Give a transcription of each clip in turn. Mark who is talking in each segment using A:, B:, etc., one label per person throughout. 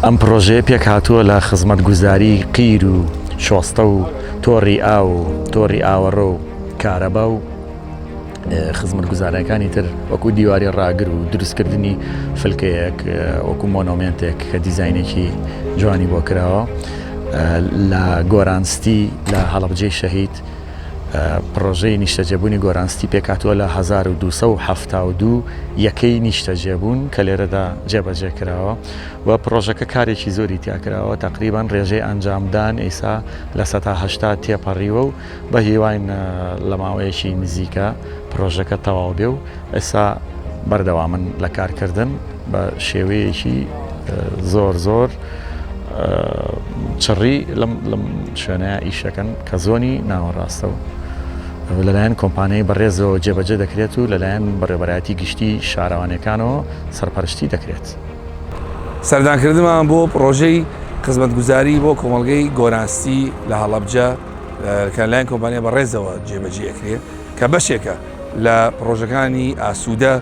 A: ئەم پڕۆژەیە پێکهاتووە لە خزمەتگوزاری قیر و شۆستە و تۆڕی ئاو و تۆڕی ئاوەڕۆ و کارەبا و خزمەتگوزارەکانی تر وەکو دیواری ڕاگر و دروستکردنی فلکەیەک وەکو مۆنۆمێنتێک کە دیزاینێکی جوانی بۆ کراوە لە گۆرانستی لە هەڵەبجەی شەهید پڕۆژەی نیشتەجێبوونی گۆران ستی پێکهاتووە لە 1272 یەکەی نیشتەجێبوون کە لێرەدا جێبەجێ کراوە و پڕۆژەکە کارێکی زۆری تیا کراوە تەقریبەن ڕێژەی ئەنجامدان ئیسا 80% تێپەڕیوە و بە هیواین لە ماوەیەکی نزیکە پڕۆژەکە تەواو بێ و ئێستا بەردەوامن لە کارکردن بە شێوەیەکی زۆر زۆر چڕی لەم لەم شوێنەیە ئیشەکەن کە زۆنی ناوەڕاستە و لەلایەن کۆمپانیای بەڕێزەوە جێبەجێ دەکرێت و لەلایەن بەڕێوەبەرایەتی گشتی شارەوانیەکانەوە سەرپەرشتی دەکرێت.
B: سەردانکردنمان بۆ پڕۆژەی خزمەتگوزاری بۆ کۆمەڵگەی گۆرانستی لە هەڵەبجە کە لەلایەن کۆمپانیای بەڕێزەوە جێبەجێ ئەکرێت کە بەشێکە لە پڕۆژەکانی ئاسوودە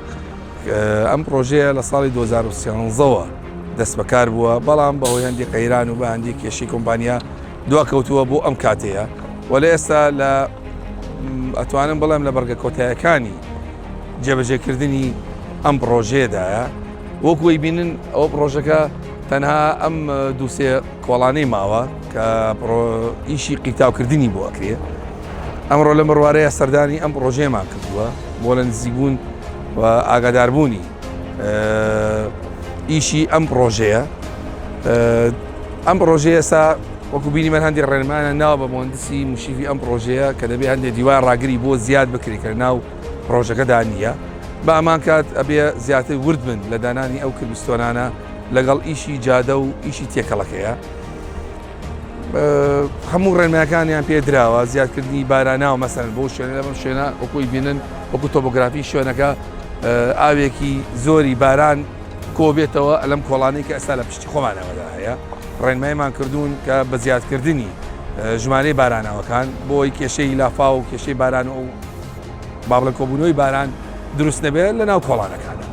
B: ئەم پڕۆژەیە لە ساڵی 2013ەوە دەستبەکار بووە، بەڵام بەهۆی هەندێک قەیران و بە هەندێک کێشەی کۆمپانیا دواکەوتووە بۆ ئەم کاتەیە و لە ئێستا لە ئەتوانم بڵێم لە بەرگە کۆتایەکانی جێبەجێکردنی ئەم پڕۆژەیەدایە وەکو بینن ئەو پڕۆژەکە تەنها ئەم دووسێ کۆڵانەی ماوە کە ئیشی قیتاوکردنی بۆ ئەکرێ ئەمڕۆ لەم بڕوارەیە سەردانی ئەم پڕۆژەیەمان کردووە بۆ لە نزیکبوون و ئاگاداربوونی ئیشی ئەم پڕۆژەیە ئەم پڕۆژەیە ئێستا وەکو بینی من هەندێک ڕێنمانە ناوە بە مهندسی مشیفی ئەم پڕۆژەیە کە دەبێ هەندێک دیوار ڕاگری بۆ زیاد بکرێت کە ناو پڕۆژەکەدا نییە بە ئەمان کات ئەبێ زیاتر ورد بن لە دانانی ئەو curbstone انە لەگەڵ ئیشی جادە و ئیشی تێکەڵەکەیە هەموو ڕێنمایەکانیان پێ دراوە زیادکردنی باراناو مەسەن بۆ شوێنە لەم شوێنە وەکوی بینن وەکو تۆپۆگرافی شوێنەکە ئاوێکی زۆری باران کۆبێتەوە لەم کۆڵانەی کە ئێستا لە پشتی خۆمانەوەدا هەیە ڕێنمایمان کردوون کە بە زیادکردنی ژمارەی باراناوەکان بۆی کێشەی لافا و کێشەی باران و با بڵێن کۆبوونەوەی باران دروست نەبێت لە ناو کۆڵانەکانە.